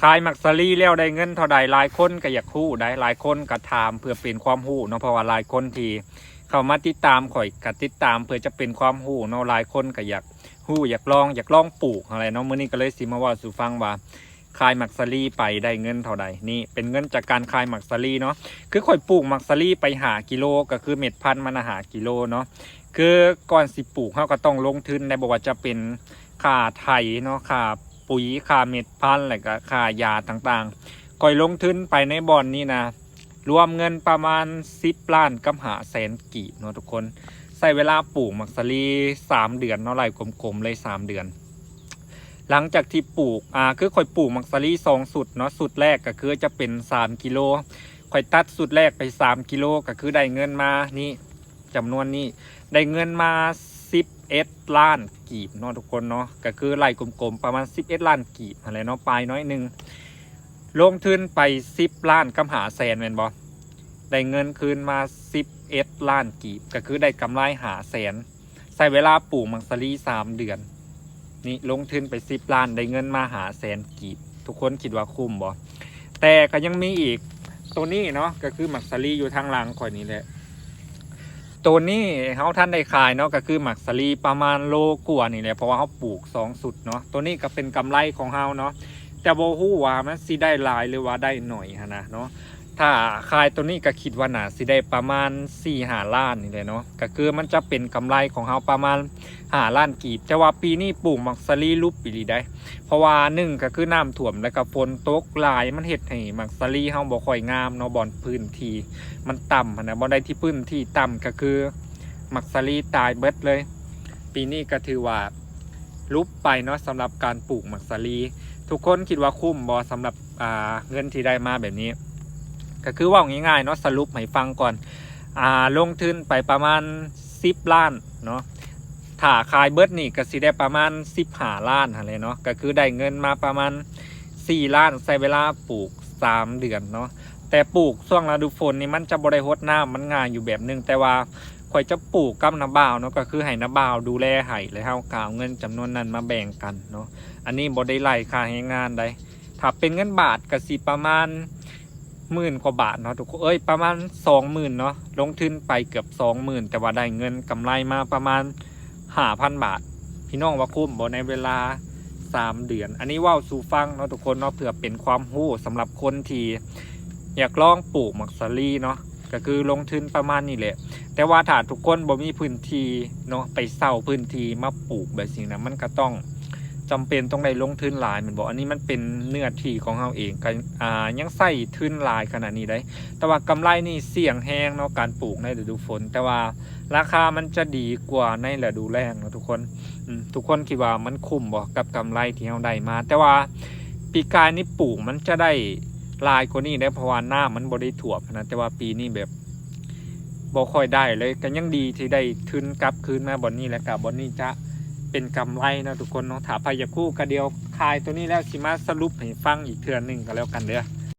ຂາຍໝາກສາລີແລ້ວໄດ້ເງິນເທົ່າໃດ? ຫຼາຍຄົນກໍຢາກຮູ້ໄດ໋ ຫຼາຍຄົນກໍຖາມເພື່ອເປັນຄວາມຮູ້ເນາະ ເພາະວ່າຫຼາຍຄົນທີ່ເຂົ້າມາຕິດຕາມຂ້ອຍກໍຕິດຕາມເພື່ອຈະເປັນຄວາມຮູ້ເນາະ. ຫຼາຍຄົນກໍຢາກຮູ້ ຢາກລອງ ຢາກລອງປູກຫັ້ນແຫຼະເນາະ. ມື້ນີ້ກໍເລີຍຊິມາເວົ້າສູ່ຟັງວ່າ ຂາຍໝາກສາລີໄປໄດ້ເງິນເທົ່າໃດ. ນີ້ເປັນເງິນຈາກການຂາຍໝາກສາລີເນາະ. ຄືຂ້ອຍປູກໝາກສາລີໄປຫ້າກິໂລ ກໍຄືເມັດພັນມັນນະຫ້າກິໂລເນາະ. ຄືກ່ອນຊິປູກ ເຮົາກໍຕ້ອງລົງທຶນໄດ໋ ບໍ່ວ່າຈະເປັນຄ່າໄຖເນາະ ຄ່າປຸ໋ຍ ຄ່າເມັດພັນ ແລ້ວກໍຄ່າຢາຕ່າງໆ. ຂ້ອຍລົງທຶນໄປໃນບ່ອນນີ້ນະ ລວມເງິນປະມານສິບລ້ານກັບຫ້າແສນກີບເນາະທຸກຄົນ. ໃຊ້ເວລາປູກໝາກສາລີສາມເດືອນເນາະ ໄລ່ກົມໆເລີຍ ສາມເດືອນ. ຫຼັງຈາກທີ່ປູກ ອ່າ ຄືຂ້ອຍປູກໝາກສາລີສອງຊຸດເນາະ. ຊຸດແລກກໍຄືຈະເປັນສາມກິໂລ ຂ້ອຍຕັດຊຸດແລກໄປສາມກິໂລ ກໍຄືໄດ້ເງິນມານີ້ ຈຳນວນນີ້ ໄດ້ເງິນມາສິບເອັດລ້ານກີບເນາະທຸກຄົນເນາະ. ກໍຄືໄລ່ກົມໆປະມານສິບເອັດລ້ານກີບຫັ້ນແຫຼະເນາະ ປາຍໜ້ອຍໜຶ່ງ. ລົງທຶນໄປສິບລ້ານກັບຫ້າແສນແມ່ນບໍ່? ໄດ້ເງິນຄືນມາສິບເອັດລ້ານກີບ ກໍຄືໄດ້ກຳໄລຫ້າແສນ. ໃຊ້ເວລາປູກໝາກສາລີສາມເດືອນ ນີ້ລົງທຶນໄປສິບລ້ານ ໄດ້ເງິນມາຫ້າແສນກີບ. ທຸກຄົນຄິດວ່າຄຸ້ມບໍ່? ແຕ່ກໍຍັງມີອີກ ໂຕນີ້ເນາະ ກໍຄືໝາກສາລີຢູ່ທາງຫຼັງຂ້ອຍນີ້ແຫຼະ. ໂຕນີ້ເຮົາທັນໄດ້ຂາຍເນາະ ກໍຄືໝາກສາລີປະມານໂລກວ່ານີ້ແຫຼະ ເພາະວ່າເຮົາປູກສອງຊຸດເນາະ. ໂຕນີ້ກໍເປັນກຳໄລຂອງເຮົາເນາະ ແຕ່ບໍ່ຮູ້ວ່າມັນຊິໄດ້ຫຼາຍ ຫຼືວ່າໄດ້ໜ້ອຍຫັ້ນນະເນາະ. ຖ້າຂາຍໂຕນີ້ກໍຄິດວ່າໜ້າຊິໄດ້ປະມານສີ່ຫ້າລ້ານນີ້ແຫຼະເນາະ. ກໍຄືມັນຈະເປັນກຳໄລຂອງເຮົາປະມານຫ້າລ້ານກີບ. ແຕ່ວ່າປີນີ້ປູກໝາກສາລີຫຼຸບອີ່ຫຼີໄດ໋ ເພາະວ່າໜຶ່ງກໍຄືນ້ຳຖ້ວມ ແລ້ວກໍຝົນຕົກຫຼາຍ ມັນເຮັດໃຫ້ໝາກສາລີເຮົາບໍ່ຄ່ອຍງາມເນາະ ບ່ອນພື້ນທີ່ມັນຕ່ຳຫັ້ນນະ. ບ່ອນໃດທີ່ພື້ນທີ່ຕ່ຳກໍຄືໝາກສາລີຕາຍເບິດເລີຍ. ປີນີ້ກໍຖືວ່າຫຼຸບໄປເນາະ ສຳລັບການປູກໝາກສາລີ. ທຸກຄົນຄິດວ່າຄຸ້ມບໍ່ ສຳລັບ ອ່າ ເງິນທີ່ໄດ້ມາແບບນີ້? ກໍຄືເວົ້າງ່າຍໆເນາະ ສະຫຼຸບໃຫ້ຟັງກ່ອນ ອ່າ ລົງທຶນໄປປະມານສິບລ້ານເນາະ. ຖ້າຂາຍເບິດນີ້ກໍຊິໄດ້ປະມານສິບຫ້າລ້ານຫັ້ນແຫຼະເນາະ. ກໍຄືໄດ້ເງິນມາປະມານສີ່ລ້ານ ໃຊ້ເວລາປູກສາມເດືອນເນາະ. ແຕ່ປູກຊ່ວງລະດູຝົນນີ້ມັນຈະບໍ່ໄດ້ຫົດນ້ຳ ມັນງ່າຍຢູ່ແບບໜຶ່ງ. ແຕ່ວ່າຂ້ອຍຈະປູກກັບນ້າບ່າວເນາະ ກໍຄືໃຫ້ນ້າບ່າວດູແລໃຫ້ ແລ້ວເຮົາກໍເອົາເງິນຈຳນວນນັ້ນມາແບ່ງກັນເນາະ. ອັນນີ້ບໍ່ໄດ້ໄລ່ຄ່າແຮງງານໃດ໋. ຖ້າເປັນເງິນບາດກໍຊິປະມານໝື່ນກວ່າບາດເນາະທຸກຄົນ ເອີຍ ປະມານສອງໝື່ນເນາະ. ລົງທຶນໄປເກືອບສອງໝື່ນ ແຕ່ວ່າໄດ້ເງິນກຳໄລມາປະມານຫ້າພັນບາດ. ພີ່ນ້ອງວ່າຄຸ້ມບໍ່ ໃນເວລາສາມເດືອນ? ອັນນີ້ເວົ້າສູ່ຟັງເນາະທຸກຄົນເນາະ ເພື່ອເປັນຄວາມຮູ້ສຳລັບຄົນທີ່ຢາກລອງປູກໝາກສາລີເນາະ. ກໍຄືລົງທຶນປະມານນີ້ແຫຼະ ແຕ່ວ່າຖ້າທຸກຄົນບໍ່ມີພື້ນທີ່ເນາະ ໄປເຊົ່າພື້ນທີ່ມາປູກແບບຊີ້ນະ ມັນກໍຕ້ອງ ຈຳເປັນຕ້ອງໄດ້ລົງທຶນຫຼາຍແມ່ນບໍ່? ອັນນີ້ມັນເປັນເນື້ອທີ່ຂອງເຮົາເອງ ກໍ ອ່າ ຍັງໃຊ້ທຶນຫຼາຍຂະໜາດນີ້ໄດ໋. ແຕ່ວ່າກຳໄລນີ້ສ່ຽງແຮງເນາະ ການປູກໃນລະດູຝົນ ແຕ່ວ່າລາຄາມັນຈະດີກວ່າໃນລະດູແລ້ງເນາະທຸກຄົນ. ອືມ ທຸກຄົນຄິດວ່າມັນຄຸ້ມບໍ່ກັບກຳໄລທີ່ເຮົາໄດ້ມາ? ແຕ່ວ່າປີກາຍນີ້ປູກມັນຈະໄດ້ຫຼາຍກວ່ານີ້ເດ້ ເພາະວ່ານ້ຳມັນບໍ່ໄດ້ຖ້ວມນະ. ແຕ່ວ່າປີນີ້ແບບ ບໍ່ຄ່ອຍໄດ້ເລີຍ ກໍຍັງດີທີ່ໄດ້ທຶນກັບຄືນມາບ່ອນນີ້ ແລ້ວກໍບ່ອນນີ້ຈະເປັນກຳໄລເນາະທຸກຄົນເນາະ. ຖ້າໃຜຢາກຮູ້ກໍດຽວຂາຍໂຕນີ້ແລ້ວຊິມາສະຫຼຸບໃຫ້ຟັງອີກເທື່ອໜຶ່ງກໍແລ້ວກັນເດີ້.